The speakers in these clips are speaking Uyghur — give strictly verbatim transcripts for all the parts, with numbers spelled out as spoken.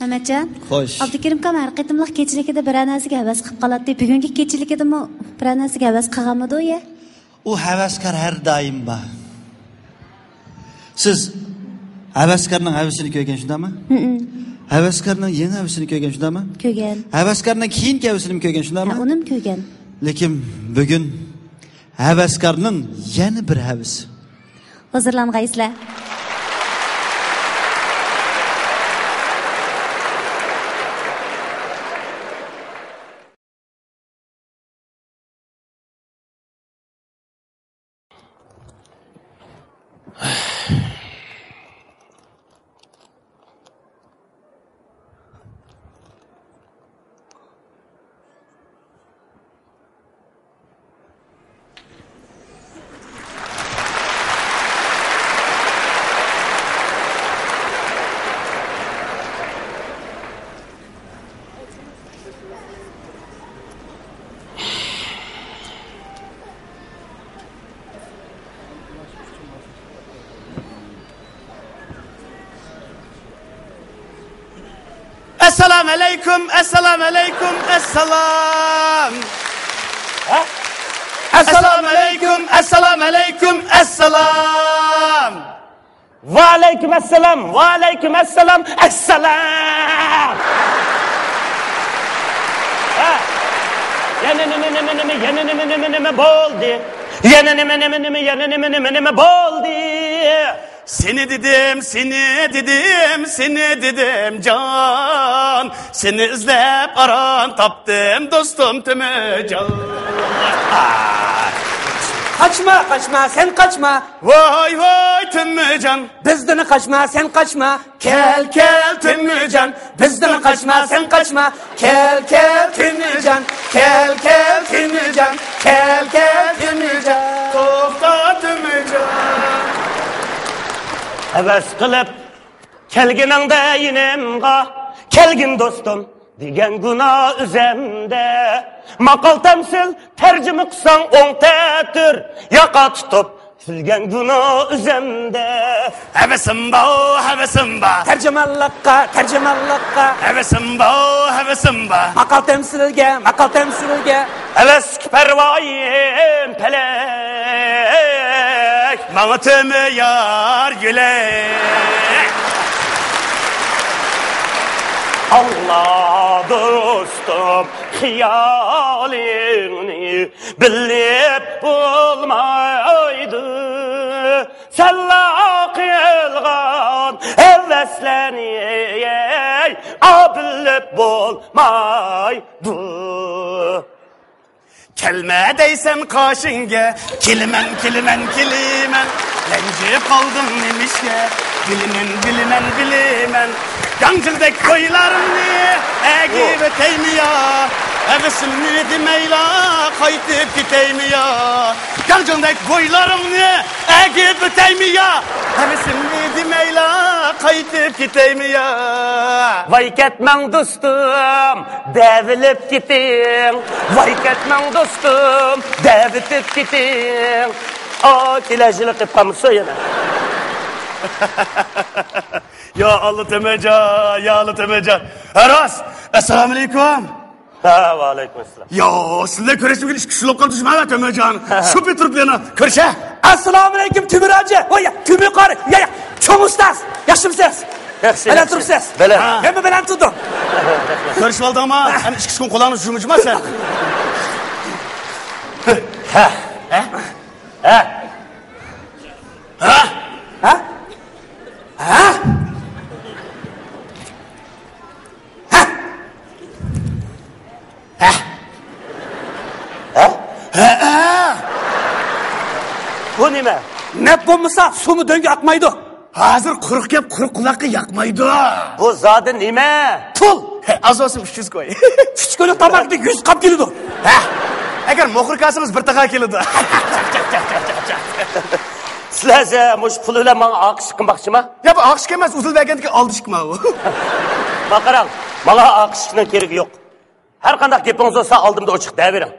مەمەتجان، خوش. ئابدۇكېرىم ئاكام ھەر قېتىملىق كېچىلىكىدە بىرەر نەرسىگە ھەۋەس قىلىپ قالاتتى. بۈگۈنكى كېچىلىكىدىمۇ بىرەر نەرسىگە ھەۋەس قىلغانمىدۇ يە؟ ئۇ ھەۋەسكار ھەر دائىم بار. سىز ھەۋەسكارنىڭ ھەۋىسىنى كۆرگەن، شۇنداقمۇ؟ ھەۋەسكارنىڭ يېڭى ھەۋىسىنى كۆرگەن، شۇنداقمۇ؟ كۆرگەن. ھەۋەسكارنىڭ كېيىنكى ھەۋىسىنىمۇ كۆرگەن، شۇنداقمۇ؟ ھە، ئۇنىمۇ كۆرگەن. لېكىن بۈگۈن ھەۋەسكارنىڭ يەنە بىر ھەۋىسى. ھۇزۇرلانغايسىلەر. ئەسسالامۇ ئەلەيكۇم، ئەسسالامۇ ئەلەيكۇم، ئەسسالام. ھە؟ ئەسسالامۇ ئەلەيكۇم، ئەسسالامۇ ئەلەيكۇم، ئەسسالام. ۋەئەلەيكۇم ئەسسالام، ۋەئەلەيكۇم ئەسسالام، ئەسسالام. ھە؟ يەنە نېمە، نېمە، نېمە، يەنە نېمە، نېمە، نېمە بولدى؟ يەنە نېمە، نېمە، نېمە، يەنە نېمە، نېمە، نېمە بولدى؟ سېنى دېدىم، سېنى دېدىم، سېنى دېدىم جان. سېنى ئىزدەپ ئاران تاپتىم دوستۇم تۆمۈرجان. قاچما، قاچما، سەن قاچما. ۋاي ۋاي تۆمۈرجان. بىزدىن قاچما، سەن قاچما. كەل، كەل، تۆمۈرجان، بىزدىن قاچما، سەن قاچما. كەل، كەل، تۆمۈرجان، كەل، كەل، تۆمۈرجان، كەل، كەل، تۆمۈرجان. توختا، تۆمۈرجان. ھەۋەس قىلىپ كەلگىنىڭدە يېنىمغا، كەلگىن دوستۇم دېگەن گۇناھ ئۆزەمدە. ماقال تەمسىل تەرجىمە قىلساڭ ئوڭ تەتۈر، ياقا تۇتۇپ سۈرگەن گۇناھ ئۆزەمدە. ھەۋىسىم بار، ھەۋىسىم بار. تەرجىمانلىققا، تەرجىمانلىققا. ھەۋىسىم بار، ھەۋىسىم بار. ماقال تەمسىلگە، ماقال تەمسىلگە. ھەۋەسكە پەرۋايىم پەلەك، ماڭا تۆمۈر يار يۆلەك. ئاڭلا دوستۇم خىيالىڭنى، بىلىپ بولمايدۇ سەنلا قىلغان ھەۋەسلەرنى، ئا، بىلىپ بولمايدۇ. كەلمە دەيسەن قېشىڭگە، كېلىمەن، كېلىمەن، كېلىمەن. رەنجىپ قالدىڭ نېمىشقا؟ بىلىمەن، بىلىمەن، بىلىمەن. ياڭجىلدەك كويلارنى ئەگىپ ئۆتەيمۇ يا؟ ھەۋىسىمنى دېمەيلا قايتىپ كېتەيمۇ يا؟ ياڭجىلدەك بويلىرىڭنى ئەگىپ ئۆتەيمۇ يا؟ ھەۋىسىمنى دېمەيلا قايتىپ كېتەيمۇ يا؟ ۋاي كەتمەڭ دوستۇم، دەۋېلىپ كېتىڭ. ۋاي كەتمەڭ دوستۇم، دەۋېتىپ كېتىڭ. ئا، كېلەر يىلى قېلىپ قالمىسۇن يەنە. يا ئاللا تۆمۈرجان، يا ئاللا تۆمۈرجان. ھە، راست. ئەسسالامۇئەلەيكۇم. ھە، ۋەئەلەيكۇم ئەسسالام. يا، سىلەر كۆرۈشمىگىلى ئىككى يىل بولۇپ قالدى، شۇ مانا تۆمۈرجان. شۇ پېتىرۇپ يەنە كۆرۈشە. ئەسسالامۇئەلەيكۇم تۆمۈر ھاجى. ۋاي، تۆمۈر قارى. يا، يا، چوڭ ئۇستاز. ياخشىمۇسىز؟ ياخشى، بەلەن ياخشى. تۇرۇپسىز؟ بەلەن. ھە. ھەممە بەلەن تۇردۇم. كۆرۈشۈۋالدىڭما؟ ئەنە ئىككى كۈن قولۇڭنى جۇمجۇما سەن. ھە. ھە؟ ھە؟ ھە؟ ھە؟ ھە؟ ھە؟ ھە؟ ھە؟ بۇ نېمە؟ نەپ بولمىسا، سۇمۇ دۆڭگە ئاقمايدۇ. ھازىر قۇرۇق گەپ قۇرۇق قۇلاققا ياقمايدۇ. بۇ زادى نېمە؟ پۇل. ھە، ئاز بولسۇن ئۈچ يۈز كوي. ئۈچ كويلۇق تاماقتا يۈز قاپ كېلىدۇ. ھە؟ ئەگەر موخور كەلسىڭىز بىر تاغا كېلىدۇ. سىلەر ھازىر مۇشۇ پۇل بىلەن ماڭا ئاقىشىق قىلماقچىما؟ يا، بۇ ئاقىشىق ئەمەس، ئۇسۇل بەرگەندىكى ئالدىشىق ماۋۇ. ما قاراڭ، ماڭا ئاقىشىقنىڭ كېرىكى يوق. ھەر قانداق گېپىڭىز بولسا ئالدىمدا ئوچۇق دەۋېرىڭ.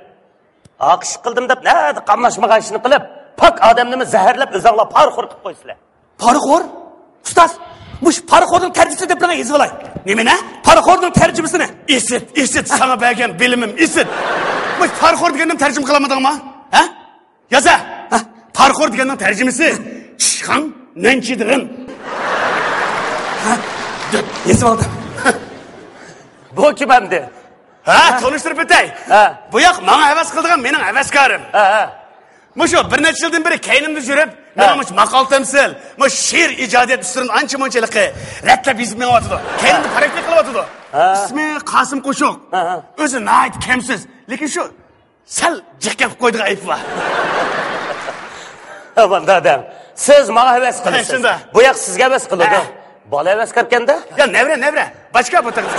ئاقىشىق قىلدىم دەپ نەدە قاملاشمىغان ئىشنى قىلىپ، پاك ئادەمنىمۇ زەھەرلەپ ئۆزۈڭلار پارىخور قىلىپ قويىسىلەر. پارىخور؟ ئۇستاز، مۇشۇ پارىخورنىڭ تەرجىمىسىنى دەپ بېرىڭە، يېزىۋالاي. نېمىنى؟ پارىخورنىڭ تەرجىمىسىنى. ئىسىت، ئىسىت، ساڭا بەرگەن بىلىمىم ئىسىت. مۇشۇ پارىخور دېگەننى تەرجىمە قىلالمىدىڭمۇ؟ ھە؟ يازا. ھە؟ پارىخور دېگەننىڭ تەرجىمىسى ئىشخاڭ نەنچىدىغىن. ھە؟ يېزىۋالدىم. بۇ كىم ئەمدى؟ ھە، تونۇشتۇرۇپ ئۆتەي. ھە. بۇ ياق ماڭا ھەۋەس قىلىدىغان مېنىڭ ھەۋەسكارىم. ھە، ھە. مۇشۇ بىر نەچچە يىلدىن بېرى كەينىمدە يۈرۈپ، ھە، مېنىڭ مۇشۇ ماقال تەمسىل، مۇشۇ شېئىر ئىجادىيەت ئۈستىدىن ئانچە مۇنچە ھېلىقى رەتلەپ يېزىپ مېڭىۋاتىدۇ. كەينىمدە پراكتىكا قىلىۋاتىدۇ. ھە. ئىسمى قاسىم قوشۇق. ھە، ھە. ئۆزى ناھايىتى كەمسىز. لېكىن شۇ سەل جىق گەپ قىلىپ قويىدىغان ئەيىبى بار. ئاماندا ئادەم، سىز ماڭا ھەۋەس قىلىسىز. شۇنداق. بۇ ياق سىزگە ھەۋەس قىلىدۇ. ھە. بالا ھەۋەسكاركەن-دە. يا، نەۋرە، نەۋرە. باشقا بۇ تېخى.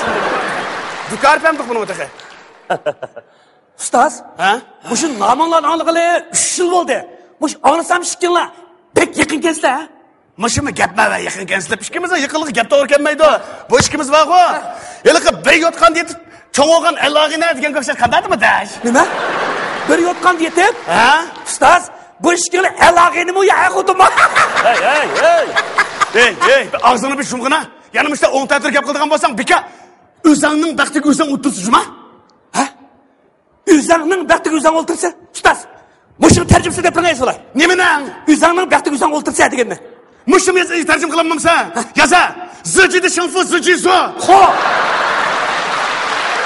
دۇكار پەمدۇق بۇنىڭ تېخى. ئۇستاز، ھە؟ مۇشۇ نامىڭلارنى ئاڭلىغىلى ئۈچ يىل بولدى. مۇشۇ ئاڭلىسام ئىككىڭلار بەك يېقىنكەنسىلەر، ھە؟ مۇشۇمۇ گەپمۇ ۋە يېقىنكەنسىلەپ ئىككىمىزنىڭ يېقىنلىقى گەپ توغرا كەلمەيدۇ. بۇ ئىككىمىز بارغۇ، ھېلىقى بىر يوتقاندا يېتىپ چوڭ بولغان ئەل ئاغىنە دېگەن گەپ ئوخشاش قانداقتىمۇ داش؟ نېمە؟ بىر يوتقاندا يېتىپ؟ ھە؟ ئۇستاز، بۇ ئىككىڭلار ئەل ئاغىنىمۇ يا ئەر خوتۇنمۇ؟ ھەي، ھەي، ھەي. ھەي، ھەي، ئاغزىڭنى بىر يۇمغىنا. يەنە مۇشۇنداق ئوڭ تەتۈر گەپ قىلىدىغان بولساڭ، بىكار ئۆزۈڭنىڭ بەختىگە ئۆزۈڭ ئولتۇرسا جۇما. ھە؟ ئۆزۈڭنىڭ بەختىگە ئۆزۈڭ ئولتۇرسا، ئۇستاز. مۇشۇنىڭ تەرجىمىسىنى دەپ بېرىڭ، ئەيسۇلاي. نېمىنىڭ؟ ئۆزۈڭنىڭ بەختىگە ئۆزۈڭ ئولتۇرسا دېگەننى. مۇشۇنى ياز-، تەرجىمە قىلالمامسەن؟ ھە؟ يازا. زىجىدى شىڭفۇ زىجىزۇ. خو.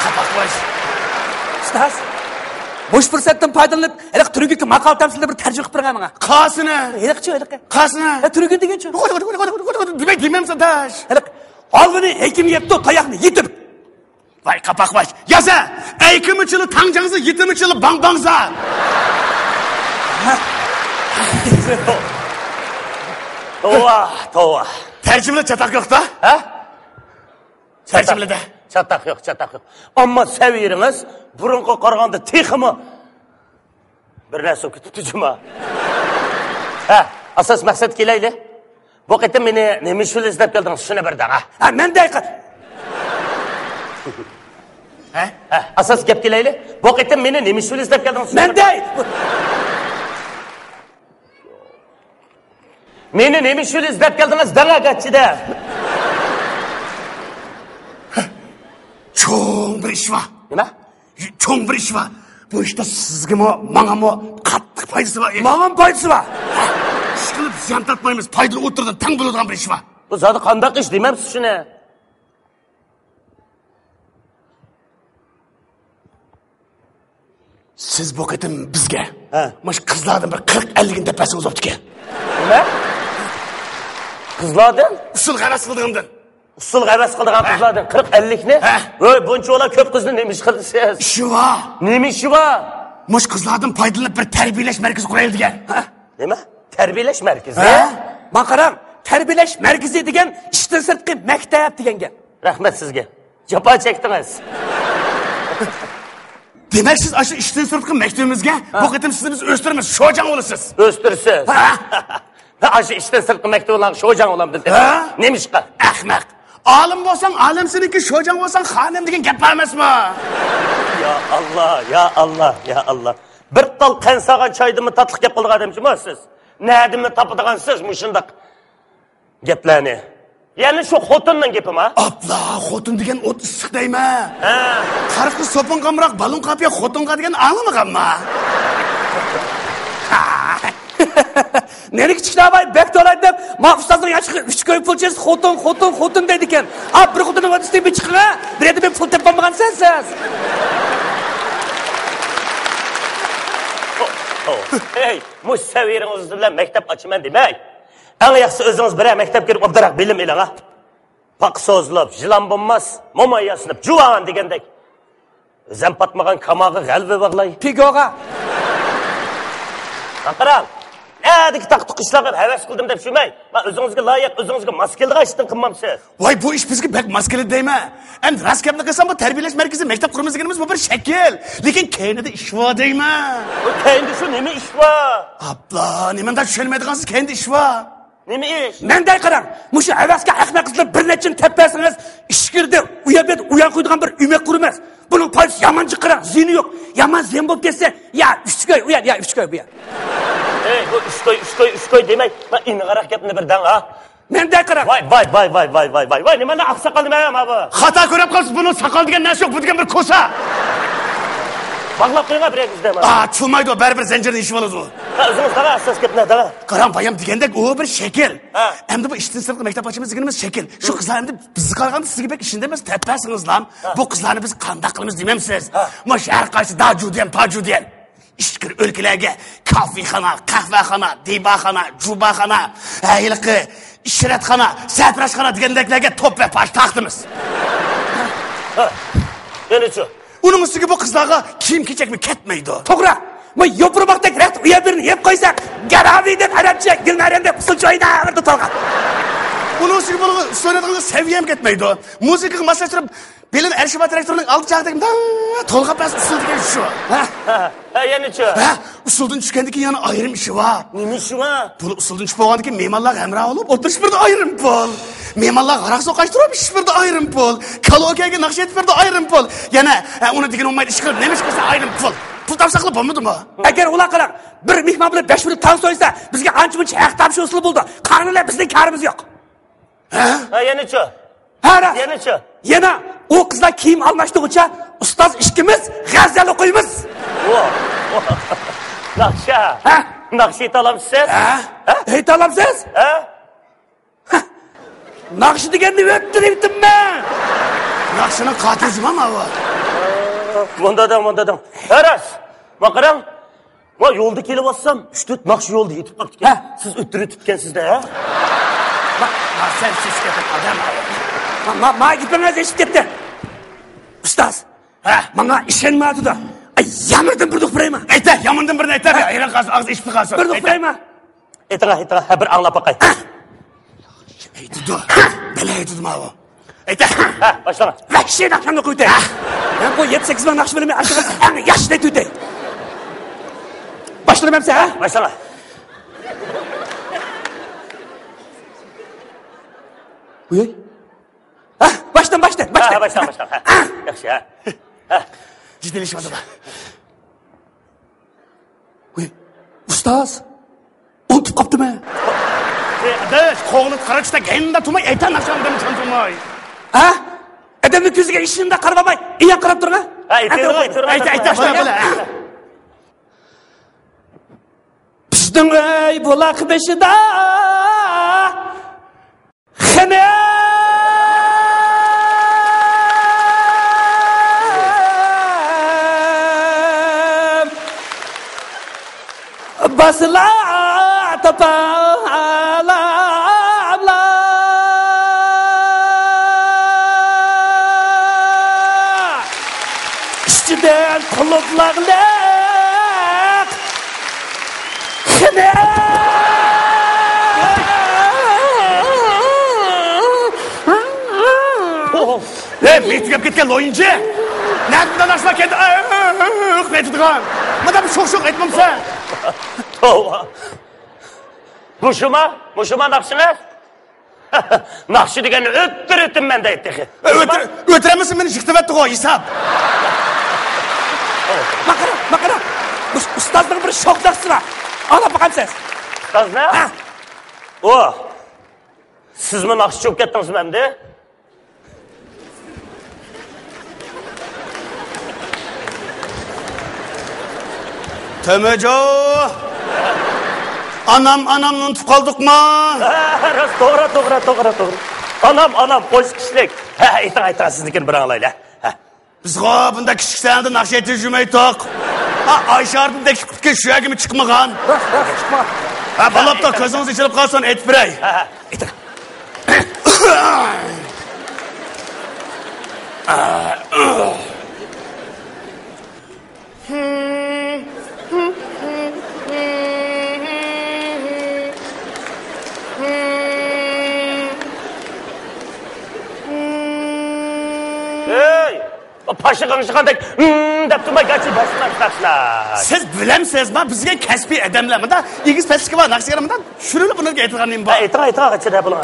قاپاق باش. ئۇستاز، مۇشۇ پۇرسەتتىن پايدىلىنىپ، ھېلىقى تۈرگۈككە ماقالە تەمسىلىنى بىر تەرجىمە قىلىپ بېرىڭە ماڭا. قاسىنى. ھېلىقىچۇ، ھېلىقى. قاسىنى. ھە، تۈرگۈن دېگەنچۇ؟ دېمەي دېمەمسەن داش. ھېلىقى. ھالۋىنى ھېكىم يەپتۇ، تاياقنى يېتىرىپ. ۋاي قاپاق باش، يازا! ئەيكىمىچىلى تاڭجاڭزا، يېتىمىچىلى باڭباڭزا! توۋا، توۋا. تەرجىمىلە چاتاق يوق-تا؟ ھە؟ تەرجىمىلىدە. چاتاق يوق، چاتاق يوق. ئەمما سەۋىيىڭىز بۇرۇنقىغا قارىغاندا تېخىمۇ بىر نەرسە كۈتۈپتۇ جۇما. ھە، ئاساس مەقسەتكە كېلەيلى. بۇ قېتىم مېنى نېمە ئۈچۈن ئىزدەپ كەلدىڭىز؟ شۇنى بىر دەڭ، ھە؟ ھە، مەن دەي قا-، ھە؟ ھە، ئاساس گەپ كېلەيلى. بۇ قېتىم مېنى نېمە ئۈچۈن ئىزدەپ كەلدىڭىز؟ مەن دەي. مېنى نېمە ئۈچۈن ئىزدەپ كەلدىڭىز دەڭ ئەگەرچىدە. چوڭ بىر ئىش بار. نېمە؟ چوڭ بىر ئىش بار. بۇ ئىشتا سىزگىمۇ، ماڭىمۇ قاتتىق پايدىسى بار. ماڭىمۇ پايدىسى بار. ئىشقىلىپ زىيان تارتمايمىز، پايدىلىق ئوتتۇرىدىن تەڭ بولىدىغان بىر ئىش بار. بۇ زادى قانداق ئىش دېمەپسىز شۇنى؟ سىز بۇ قېتىم بىزگە، ھە، مۇشۇ قىزلاردىن بىر قىرىق ئەللىكنى دەپ بەرسىڭىز بوپتىكەن. نېمە؟ قىزلاردىن؟ ئۇسسۇلغا ھەۋەس قىلىدىغاندىن. ئۇسسۇلغا ھەۋەس قىلىدىغان، ھە، قىزلاردىن قىرىق ئەللىكنى؟ ھە. ۋوي، بۇنچىۋالا كۆپ قىزنى نېمە ئىش قىلىسىز؟ ئىشى بار. نېمە ئىشى بار؟ مۇشۇ قىزلاردىن پايدىلىنىپ بىر تەربىيەلەش مەركىزى قۇرايلى دېگەن. ھە؟ نېمە؟ تەربىيەلەش مەركىزى؟ ھە؟ ماڭا قاراڭ، تەربىيەلەش مەركىزى دېگەن ئىشتىن سىرتقى مەكتەپ دېگەن گەپ. رەھمەت سىزگە. جاپا چەكتىڭىز. دېمەك، سىز ئاشۇ ئىشتىن سىرتقى مەكتىپىمىزگە، ھە، بۇ قېتىم سىزنى بىز ئۆستۈرىمىز، شوجاڭ بولىسىز. ئۆستۈرىسىز. ھە؟ ھە، ئاشۇ ئىشتىن سىرتقى مەكتىپىڭلارغا شوجاڭ بولامدىم دېدى. ھە؟ نېمىشقا؟ ئەخمەق. ئالىم بولساڭ ئالىم سېنىڭكى، شوجاڭ بولساڭ خانىم دېگەن گەپ بار ئەمەسمۇ؟ يا ئاللا، يا ئاللا، يا ئاللا. بىر تال قەنت سالغان چايدىنمۇ تاتلىق گەپ قىلىدىغان ئادەم جۇما سىز. نەدىنمۇ تاپىدىغانسىز مۇشۇنداق گەپلەرنى؟ يەنە شۇ خوتۇننىڭ گېپىما؟ ئاپلا، خوتۇن دېگەن ئوت ئىسسىق دەيمەن. ھە. قارىسا سوپۇن قامراق، بالون قاپىيە خوتۇنغا دېگەن ئاڭلىمىغانما؟ نېرى كىچىك ناماي بەك تولايدۇ دەپ، ما ئۇستازنىڭ ياشىقى ئۈچ كوي پۇل چېسىز، خوتۇن، خوتۇن، خوتۇن دەيدىكەن. ئا، بىر خوتۇننىڭ ۋەدىسىدىن بىر چىقىڭا، بىر يەردە بىر پۇل تېپىپ بولمىغانسەن سىز. ھەي، مۇشۇ سەۋىيىڭىز بىلەن مەكتەپ ئاچىمەن دېمەي. ئەڭ ياخشىسى ئۆزىڭىز بىرەر مەكتەپكە كىرىپ ئوبدانراق بىلىم ئېلىڭ ھە. پاقا سوزۇلۇپ، يىلان بولماس، موماي ياسىنىپ، جۇۋان دېگەندەك. ئۆزەم پاتمىغان كاماغا غەلۋە باغلاي. پىگوغا. قاراڭ، نەدىكى تاقتۇق ئىشلارغا ھەۋەس قىلدىم دەپ شۇمەي. مەن ئۆزىڭىزگە لايىق، ئۆزىڭىزگە ماس كېلىدىغان ئىشتىن قىلمامسىز؟ ۋاي، بۇ ئىش بىزگە بەك ماس كېلىدۇ دەيمەن. ئەمدى راست گەپنى قىلسام، بۇ تەربىيەلەش مەركىزى، مەكتەپ قۇرىمىز دېگىنىمىز بۇ بىر شەكىل. لېكىن كەينىدە ئىش بار دەيمەن. بۇ كەينىدە شۇ نېمە ئىش بار؟ ئاپلا، نېمانداق چۈشەنمەيدىغانسىز، كەينىدە ئىش بار. نېمە ئىش؟ مەن دەي قاراڭ، مۇشۇ ھەۋەسكە ئەخمەق قىزلار بىر نەچچىنى تەپ بەرسىڭىز، ئىچكىرىدە ئۇ يەردە ئۇيان قويىدىغان بىر ئۆمەك قۇرىمىز. بۇنىڭ پايدىسى يامان جىق قاراڭ، زىيىنى يوق. يامان زىيان بولۇپ كەتسە، يا ئۈچ كوي ئۇ يەر، يا ئۈچ كوي بۇ يەر. ئەي، بۇ ئۈچ كوي، ئۈچ كوي، ئۈچ كوي دېمەي، مانا ئېنىقراق گەپنى بىر دەڭ ھە. مەندە قاراڭ. ۋاي، ۋاي، ۋاي، ۋاي، ۋاي، ۋاي، ۋاي، ۋاي، نېمە ئاقساقال نېمە ما بۇ؟ خاتا كۆرۈپ قالسىز، بۇنىڭ ساقال دېگەن نەرسە يوق، بۇ دېگەن بىر كوسا. باغلاپ قويۇڭ بىر يېرىڭىزدە. ئا، چۇۋالمايدۇ، بەرىبىر زەنجىرنى يېشىۋالىدۇ. ھە، ئۆزىڭىز دەڭە، ئاساس گەپنى دەڭە. قاراڭ بايام دېگەندەك، ئۇ بىر شەكىل. ھە. ئەمدى بۇ ئىشتىن سىرتقى مەكتەپ ئاچىمىز دېگىنىمىز شەكىل. شۇ قىزلار ئەمدى بىزگە قارىغاندا سىزگە بەك ئىشىنىدۇ ئەمەس، تەپپەسىڭىزلام. ھە. بۇ قىزلارنى بىز قانداق قىلىمىز دېمەمسىز؟ ھە. مانا شەھەر قارشى داجۇديەن، پاجۇديەن. ئىچكىرى ئۆلكىلەرگە كافېخانا، قەھۋەخانا، دىباخانا، جۇباخانا، ھە، ھېلىقى ئىشرەتخانا، سەپراشخانا دېگەندەكلەرگە توپ ۋە پاش تارقىتىمىز. ھە، يەنىچۇ؟ ئۇنىڭ ئۈستىگە بۇ قىزلارغا كىيىم-كېچەكمۇ كەتمەيدۇ. توغرا. مانا يوپۇرماقتەك رەخت ئۇ يەرلىرىنى يەپ قويسا، گەرابى دەپ ئەرەبچە، گۈلنارەم دەپ ئۇسسۇل چويناۋېرىدۇ تولغاق. ئۇنىڭ ئۈستىگە بۇنىڭ ئۇسسۇل ئوينايدىغان سەۋىيەم كەتمەيدۇ. مۇزىكىغا ماسلاشتۇرۇپ، بىلىم ئەرشىۋا دىرېكتورىنىڭ ئالدى چاغدەك داڭ تولغاپ بەرسە ئۇسسۇل دېگەن شۇ. ھە؟ ھە، ھە، يەنىچۇ؟ ھە، ئۇسسۇلدىن چۈشكەندىن كېيىن يەنە ئايرىم ئىشى بار. نېمە ئىشى بار؟ بۇلار ئۇسسۇلدىن چۈشۈپ بولغاندىن كېيىن مېھمانلارغا ھەمراھ بولۇپ، ئولتۇرۇش بىردە ئايرىم پۇل. مېھمانلارغا ھاراق سوقاشتۇرۇپ ئىش بىردە ئايرىم پۇل. كالاوكېگە ناخشا ئېيتىپ بىردە ئايرىم پۇل. يەنە، ھە، ئۇنى دېگىنى بولمايدۇ، ئىش قىلىپ نېمە ئىش قىلسا ئايرىم پۇل. پۇل تاپساقلا بولمىدىمۇ؟ ئەگەر ئۇلار قاراڭ، بىر مېھمان بىلەن بەش مىنۇت تانسا ئوينىسا، بىزگە ئانچە-مۇنچە ھەق تاپشۇرسىلا بولىدۇ. قانۇن بىلەن بىزنىڭ كارىمىز يوق. ھە؟ ھە، يەنىچۇ؟ ھە، راست. يەنىچۇ؟ يەنە ئۇ قىزلار كىيىم ئالماشتۇرغۇچە ئۇستاز ئىككىمىز غەزەل ئوقۇيمىز. ۋو، ۋو. ناخشا. ھە؟ ناخشا ئېيتالامسىز سىز؟ ھە؟ ھە؟ ئېيتالامسىز؟ ھە؟ ھە. ناخشا دېگەننى ئۆتتۈرۈۋېتىممەن. ناخشىنىڭ قاتىلى جۇما ماۋۇ. مۇندا دەڭ، مۇندا دەڭ. ھە، راست. ما قاراڭ. ۋا يولدا كېلىۋاتسام، ئۈچ تۆت ناخشا يولدا يېتىپ قاپتىكەن. ھە؟ سىز ئۆتتۈرۈۋېتىپتىكەنسىز-دە، ھە؟ ما، ما، سەن سېسىپ كەتتىڭ ئادەم. ما، ما، ما گېپىڭىز ئېشىپ كەتتى. ئۇستاز. ھە؟ ماڭا ئىشەنمەيۋاتىدۇ. ئاي، يامىنىدىن بىر دوق بېرەيما؟ ئەيتە، يامىنىدىن بىرنى ئەيتە. ھە؟ ھەيران قالسا ئاغزى ئېشىپ قالسۇن. بىر دوق بېرەيما؟ ئېيتىڭ، ئېيتىڭ، ھە، بىر ئاڭلاپ باقاي. ھە؟ ئېيتىدۇ. بەلە ئېيتىدۇ ماۋۇ. ئېيتە. ھە، باشلاڭ. ۋەھشىي ناخشامنى قويۇۋېتەي. ھە؟ مەن بۇ يەتتە سەككىز مىڭ ناخشا بىلىمەن، ئاشۇ ئەڭ ياخشىسىنى ئېيتىۋېتەي. باشلىدىم ئەمسە، ھە؟ باشلاڭ. ئۇي. ھە، باشتىن، باشتىن، ھە، باشتىن. باشلاڭ، باشلاڭ. ھە. ياخشى، ھە. ھە. جىددىيلىشىۋاتىدۇ. ۋۇي، ئۇستاز، ئۇنتۇپ قاپتىمەن. ئەي، ئاداش، قوغلىنىپ قارا چىتا، كەينىڭدە تۇرماي، ئېيتە ناخشاڭنى دېمىسەن تۇرماي. ھە؟ ئادەمنىڭ كۆزىگە ئىشىنىڭدا قارىماي، ئىيان قاراپ تۇرغا. ھە، ئېيتىڭ، ئەمدى ئېيتىڭ، ئېيتە، ئېيتە، ئېيتە، باشلا، باشلا. باشلا. بىزنىڭ ئۆي بۇلاق بېشىدا. خېنىم! باسلا تاپالاملا. ئىچىدىن قۇلۇپلاغلىق. ئەي، مېيىپ تۈگەپ كەتكەن لويۇنچى! نەدىن داناشما كەلدى؟ ئېيتىدىغان. مانا بۇ شوخ-شوخ ئېيتمامسەن. توۋا. مۇشۇما؟ مۇشۇما ناخشىڭىز؟ ناخشا دېگەننى ئۆتتۈرۈۋېتىممەن دەيدۇ تېخى. ئۆتۈر-، ئۆتۈرەلمىسە مېنى يىقىتىۋەتتىغۇ ھېساب. ماقىرا، ماقىرا. ئۇس-، ئۇستازنىڭ بىر شوخ ناخشىسى بار. ئاڭلاپ باقامسىز؟ ئۇستازنىڭ؟ ھە. ئۇ. سىزمۇ ناخشىچى بولۇپ كەتتىڭىزمۇ ئەمدى؟ تۆمۈرجو! ئانام، ئانامنى ئۇنتۇپ قالدۇقما؟ راست، توغرا، توغرا، توغرا، توغرا. ئانام، ئانام، قوش كىشىلىك. ھە، ئېيتىڭ، ئېيتىڭ، سىزنىڭكىنى بىر ئاڭلايلى. ھە. بىزغۇ بۇنداق كىچىك سەھنىدە ناخشا ئېيتىپ يۈرمەيتتۇق. ھە، ئايشەھەردىن تەكلىپ قىپتىكەن، شۇ يەرگىمۇ چىقمىغان. راست، راست، چىقمىغان. ھە، بولۇپتۇ، كۆزىڭىز ئېچىلىپ قالسۇن، ئېيتىپ بېرەي. ھە، ھە. ئېيتىڭ. ھەي! پاشا غىڭشىغاندەك، ھىم دەپ تۇرماي، گاچى باشلاڭ، باشلاڭ. سىز بىلەمسىز، ما بىزگە كەسپىي ئادەملەر، مۇندا ئېگىز پەسلىكى بار ناخشىچىلار، مۇندا چۈشۈرۈۋېلىپ بۇنىڭغا ئېيتىدىغان نېمە بار؟ ھە، ئېيتىڭ، ئېيتىڭ، غاچى دەپ بولۇڭ.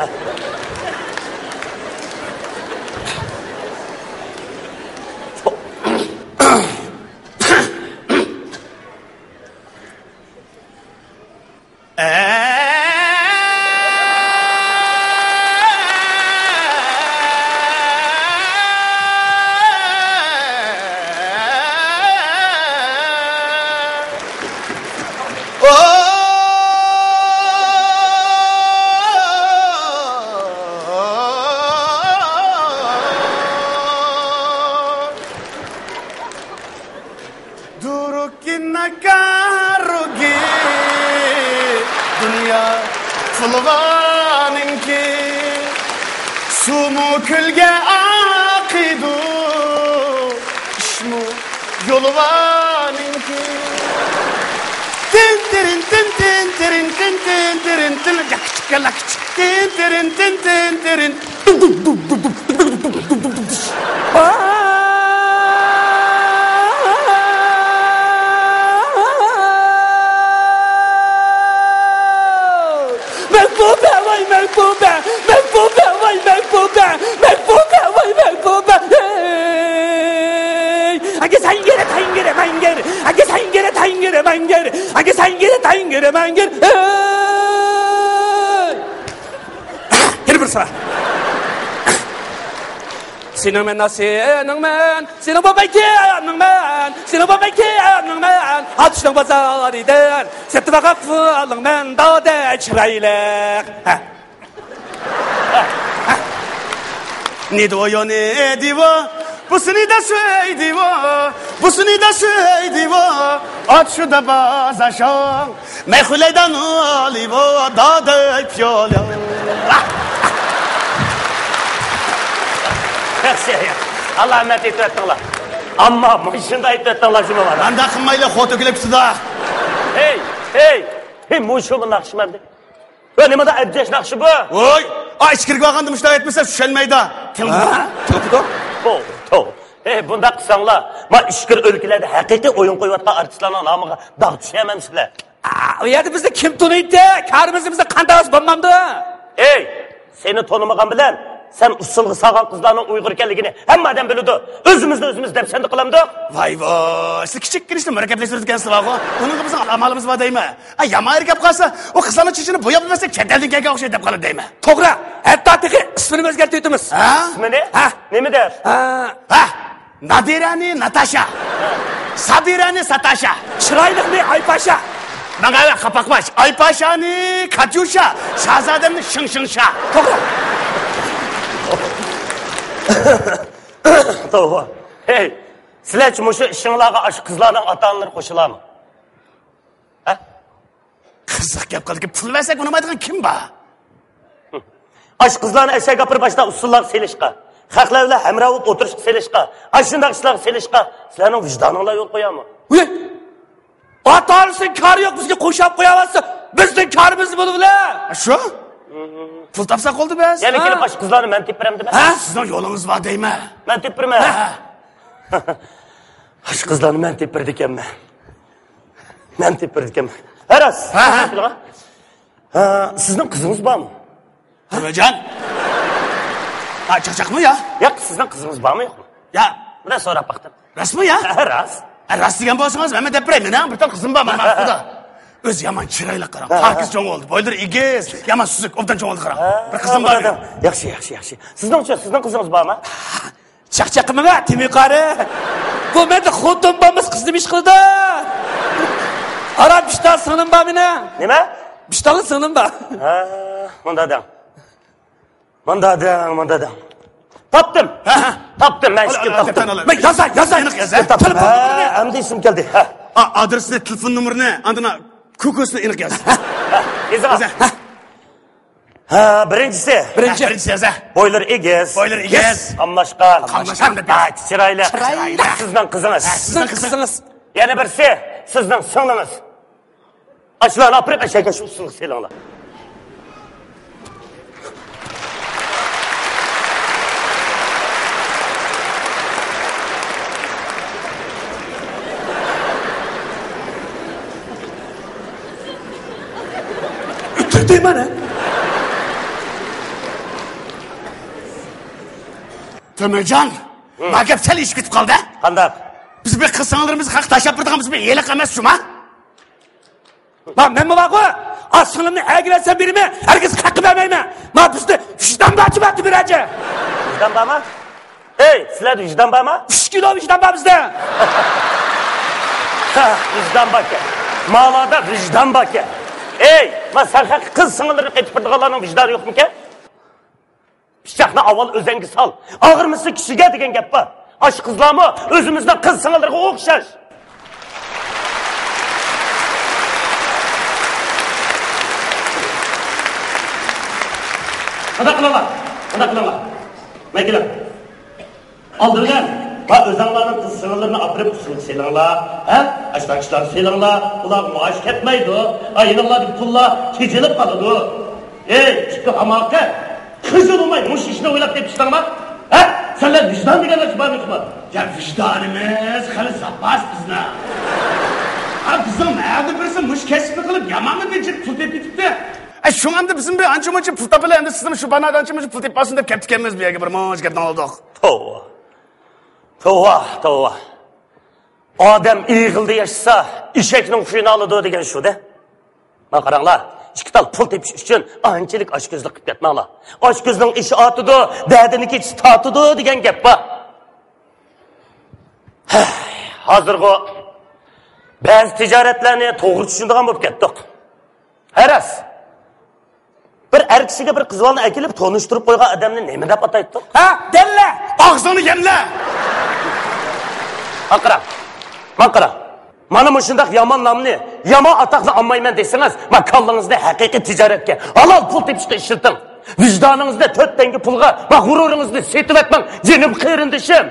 پۇلۋانىڭكى سۇمۇ كۆلگە ئاقىدۇ، ئىشمۇ يولۋانىڭكى. تىن تىرىن تىن تىن تىرىن تىن تىن تىرىن تىن، ياكىچىك يالاكىچىك، تىن تىرىن تىن تىن تىرىن. مەھبۇبە، ۋاي مەھبۇبە، مەھبۇبە، ۋاي مەھبۇبە، مەھبۇبە، ۋاي مەھبۇبە. ھەي! ئەگە سەيگىرە، تەيگىرە، مەيگىرە، ئەگە سەيگىرە، تەيگىرە، مەيگىرە، ئەگە سەيگىرە، تەيگىرە، مەيگىرە. ھەي! يەنە بىر سىرا. سېنىڭ مەن، سېنىڭ مەن، سېنىڭ بولمايكى ئانىڭ مەن، سېنىڭ بولمايكى ئانىڭ مەن. ئاتۇشنىڭ بازارىدىن سېتىۋالغان پۇلۇڭ مەن دادەك چىرايلىق. ھە. نېدىۋو يو نېدىۋو، بۇسىنى دە سۆيدىۋو، بۇسىنى دە سۆيدىۋو، ئاتۇشۇدا بازاشاڭ. مەيخۇلەيدان ئولىۋو دادەي پىيولە. ياخشى، ياخشى. ئاللا رەھمەت ئېيتىۋەتتىڭلار. ئەمما مۇشۇنداق ئېيتىۋەتتىڭلار شۇمۇ مانا. مانداق قىلمايلى، خو تۆكۈلۈپ تۇدا. ھەي، ھەي، ھەي، مۇشۇمۇ ناخشىمەندى. ۋە نېمىدا ئەبجەش ناخشى بۇ؟ ۋوي، ئا، ئىچكىرىگە بارغاندا مۇشۇنداق ئېيتمىسا چۈشەنمەيدۇ. ھە؟ تېلېفون. توغرا، توغرا. ھەي، بۇنداق قىلساڭلار، ما ئىچكىرى ئۆلكىلەردە ھەقىقىي ئويۇن قويۇۋاتقان ئارتىسلارنىڭ نامىغا داغ چۈشەرمەمسىلەر؟ ئا، ئۇ يەردە بىزنى كىم تونۇيتتى؟ كارىمىزدا بىزنىڭ قانداق بولمامدۇ؟ ئەي، سېنى تونۇمىغان بىلەن سەن ئۇسسۇلغا سالغان قىزلارنىڭ ئۇيغۇر ئىكەنلىكىنى ھەممە ئادەم بىلىدۇ. ئۆزىمىزنى ئۆزىمىز دەپسەندە قىلامدۇق؟ ۋاي ۋاي، سىز كىچىككىنە ئىشنى مۇرەككەپلەشتۈرىدىكەنسىز بارغۇ. ئۇنىڭغا بىزنىڭ ئامالىمىز بار دەيمەن. ئا، يامان يېرى كەپ قالسا، ئۇ قىزلارنىڭ چېچىنى بوياپ بەرمەسلىك چەت ئەلدىن كەلگەن ئوخشايدۇ دەپ قالىدۇ دەيمەن. توغرا، ھەتتا تېخى ئىسمىنىمۇ ئۆزگەرتىۋېتىمىز. ھە؟ ئىسمىنى؟ ھە. نېمە دەپ؟ ھە. ھە. نادىرەنى ناتاشا. سابىرەنى ساتاشا. چىرايلىقنى ئايپاشا. ماڭا قاپاقباش. ئايپاشانى كاتيۇشا. شاھزادەمنى شىڭ شىڭ شا. توغرا. توغرا. ھەي، سىلەرچە مۇشۇ ئىشىڭلارغا ئاشۇ قىزلارنىڭ ئاتا-ئانىلىرى قوشۇلامۇ؟ ھە؟ قىزىق گەپ قىلدىكى، پۇل بەرسەك ئۇنىمايدىغان كىم بار؟ ئاشۇ قىزلارنى ئەشەگە ئاپىرىپ ئاشۇنداق ئۇسسۇللارغا سېلىشقا، خەقلەر بىلەن ھەمراھ بولۇپ ئولتۇرۇشقا سېلىشقا، ئاشۇنداق ئىشلارغا سېلىشقا سىلەرنىڭ ۋىجدانىڭلار يول قويامۇ؟ ۋىي! ئاتا-ئانىسىنىڭ كارى يوق، بىزگە قوشاپ قوياۋاتسا، بىزنىڭ كارىمىز نېمە بولىدۇ؟ شۇ؟ پۇل تاپساق بولدى بەس. يەنە ھە؟ كېلىپ ئاشۇ قىزلارنى مەن تېپىپ بېرەمدىمەن. ھە؟ سىزنىڭ يولىڭىز بار دەيمەن. مەن تېپىپ بېرىمەن. ھە. ئاشۇ قىزلارنى مەن تېپىپ بېرىدىكەنمەن. مەن تېپىپ بېرىدىكەنمەن. ھە، راست. ھە، ھە. ھە، سىزنىڭ قىزىڭىز بارمۇ؟ ئەمەجان. ھە، چاقچاقمۇ يا؟ ياق، سىزنىڭ قىزىڭىز بارمۇ يوقمۇ؟ يا. بىر سوراپ باقتىم. راستمۇ يا؟ ھە، راست. ھە، راست دېگەن بولسىڭىز، مەن دەپ بېرەي. مېنىڭ بىر تال قىزىم بار، مانا ئۇدا. ئۆزى يامان چىرايلىق قاراڭ. ھە، ھە. پاكىز چوڭ بولدى. بويلىرى ئېگىز، يامان سۈزۈك، ئوبدان چوڭ بولدى قاراڭ. ھە، بىر قىزىم بار مېنىڭ. ياخشى، ياخشى، ياخشى. سىزنىڭچۇ، سىزنىڭ قىزىڭىز بارمۇ؟ چاقچاق قىلماڭ، تېما يۇقىرى. بۇ مەندە خوتۇن بولمىسا قىز نېمە ئىش قىلىدۇ؟ ئارا بىشتا سىڭلىم بار مېنىڭ. نېمە؟ بىشتالا سىڭلىم بار. ھە، مۇنداق دەڭ. مۇنداق دەڭ، مۇنداق دەڭ. تاپتىم. ھە، ھە. تاپتىم، مەن ئالا، ئىككىنى ئالا، تاپتىم. دەپتەرنى ئالا. مەن يازاي، يازاي. ئېنىق يازا. تاپتىم. تېلېفون ھە، نومۇرىنى. ئەمدى ئېسىمگە كەلدى. ھە. ئا، ئادرېسنى، تېلېفون نومۇرىنى، ئاندىن كوكوسنى ئېنىق ياز. ھە، يېزىڭ. يازا. ھە. ھە، بىرىنچىسى. بىرىنچى. ھە، بىرىنچىسى يازا. بويلىرى ئېگىز. بويلىرى ئېگىز. قاملاشقان. قاملاشقان دەپ ياز. ھە، چىرايلىق. چىرايلىق. سىزنىڭ قىزىڭىز. ھە، سىزنىڭ قىزىڭىز. يەنە بىرسى، سىزنىڭ سىڭلىڭىز. ئاشۇلارنى ئاپىرىپ ئەشەگە شۇ ئۇسسۇلغا سېلىڭلار. ئۆتتۈر دەيمەن ھە. تۆمۈرجان، ھە. ما گەپ سەل ئېشىپ كېتىپ قالدى ھە. قانداق؟ بىز بىر قىز سىڭىللىرىمىزنى خەققە تاشلاپ بېرىدىغان بىز بىر ھېلىقى ئەمەس شۇما. ما، مەنمۇ بارغۇ، ئا سىڭلىمنى ئەگىۋەتسەم بېرىمەن، ھەرگىز خەققە بەرمەيمەن. ما بىزدە ۋىجدان بارچۇ، بارچۇ بىر ئەجە. ۋىجدان بارمۇ؟ ھەي، سىلەردە ۋىجدان بارمۇ؟ ئۈچ كىلو ۋىجدان بار بىزدە. ھە، ۋىجدان باركەن. مالادا ۋىجدان باركەن. ھەي، ما سەن خەققە قىز سىڭىللىرىنى قېتىپ بېرىدىغانلارنىڭ ۋىجدانى يوقمىكەن؟ پىچاقنى ئاۋۋال ئۆزەڭگە سال، ئاغرىمىسا كىشىگە دېگەن گەپ بار. ئاشۇ قىزلارمۇ ئۆزىمىزنىڭ قىز سىڭىللىرىغا ئوخشاش. قانداق قىلىڭلار؟ قانداق قىلىڭلار؟ مەن كېلىڭ. ئالدى بىلەن، ما ئۆزۈڭلارنىڭ قىز سىڭىللىرىنى ئاپىرىپ ئۇسسۇلغا سېلىڭلار، ھە؟ ئاشۇنداق ئىشلارنى سېلىڭلار، ئۇلارغا مائاش كەتمەيدۇ. ئا، يېنىڭلاردىكى پۇللار تېجىلىپ قالىدۇ. ئەي، ئىككى ھاماقەت! قىزىل بولماي مۇشۇ ئىشنى ئويلاپ تېپىشتىڭما؟ ھە؟ سەنلەر ۋىجدان دېگەن نەرسە بارمىكىن؟ يا، ۋىجدانىمىز خېلى زاپاس بىزنىڭ. ھە، بىزنىڭ مەھەللىدە بىرسى مۇشۇ كەسىپنى قىلىپ يامان بىر جىق پۇل تېپىپ كېتىپتۇ. ئە، شۇڭا ئەمدى بىزمۇ بىر ئانچە-مۇنچە پۇل تاپىلى، ئەمدى سىزمۇ شۇ بانادا ئانچە-مۇنچە پۇل تېپىپ ئالسۇن دەپ كەپتىكەنمىز بۇ يەرگە، بىر مۇنچە گەپنى ئاڭلىدۇق. توۋا. توۋا، توۋا. ئادەم ئېغىلدا ياشىسا، ئېشەكنىڭ خۇيىنى ئالىدۇ دېگەن شۇ-دە. مانا قاراڭلار، ئىككى تال پۇل تېپىش ئۈچۈن ئانچىلىك ئاچكۆزلۈك قىلىپ كەتمەڭلار. ئاچكۆزنىڭ ئېشى ئاتىدۇ، دەدىنىڭ كېچىسى تاتىدۇ دېگەن گەپ بار. ھەي، ھازىرغۇ بەزى تىجارەتلەرنى توغرا چۈشىنىدىغان بولۇپ كەتتۇق. ھە راست. بىر ئەر كىشىگە بىر قىز بالىنى ئەكېلىپ تونۇشتۇرۇپ قويغان ئادەمنى نېمە دەپ ئاتايتتۇق؟ ھە؟ دەللە! ئاغزىڭنى يەملە! ماقىرا! ماقىرا! مانا مۇشۇنداق يامان نامنى، يامان ئاتاقنى ئالمايمەن دېسىڭىز، ما كاللىڭىزنى ھەقىقىي تىجارەتكە، ھالال پۇل تېپىشقا ئىشلىتىڭ. ۋىجدانىڭىزنى تۆت تەڭگە پۇلغا، ما غۇرۇرىڭىزنى سېتىۋەتمەڭ، جېنىم قېرىندىشىم.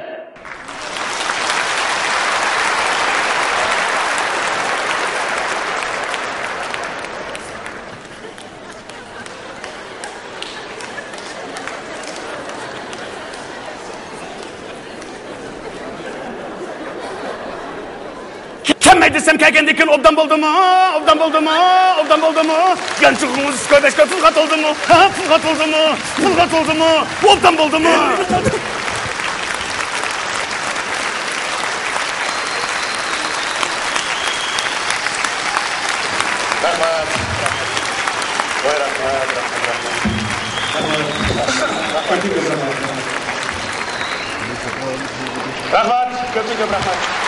كەلمەي دېسەم كەلگەندىن كېيىن ئوبدان بولدىمۇ؟ ئوبدان بولدىمۇ؟ ئوبدان بولدىمۇ؟ يانچۇقىڭىز كۆدەشكە پۇلغا تولدىمۇ؟ ھە، پۇلغا تولدىمۇ؟ پۇلغا تولدىمۇ؟ ئوبدان بولدىمۇ؟ رەھمەت. ۋاي، رەھمەت، رەھمەت، رەھمەت. رەھمەت. كۆپتىن كۆپ رەھمەت. رەھمەت، كۆپتىن كۆپ رەھمەت.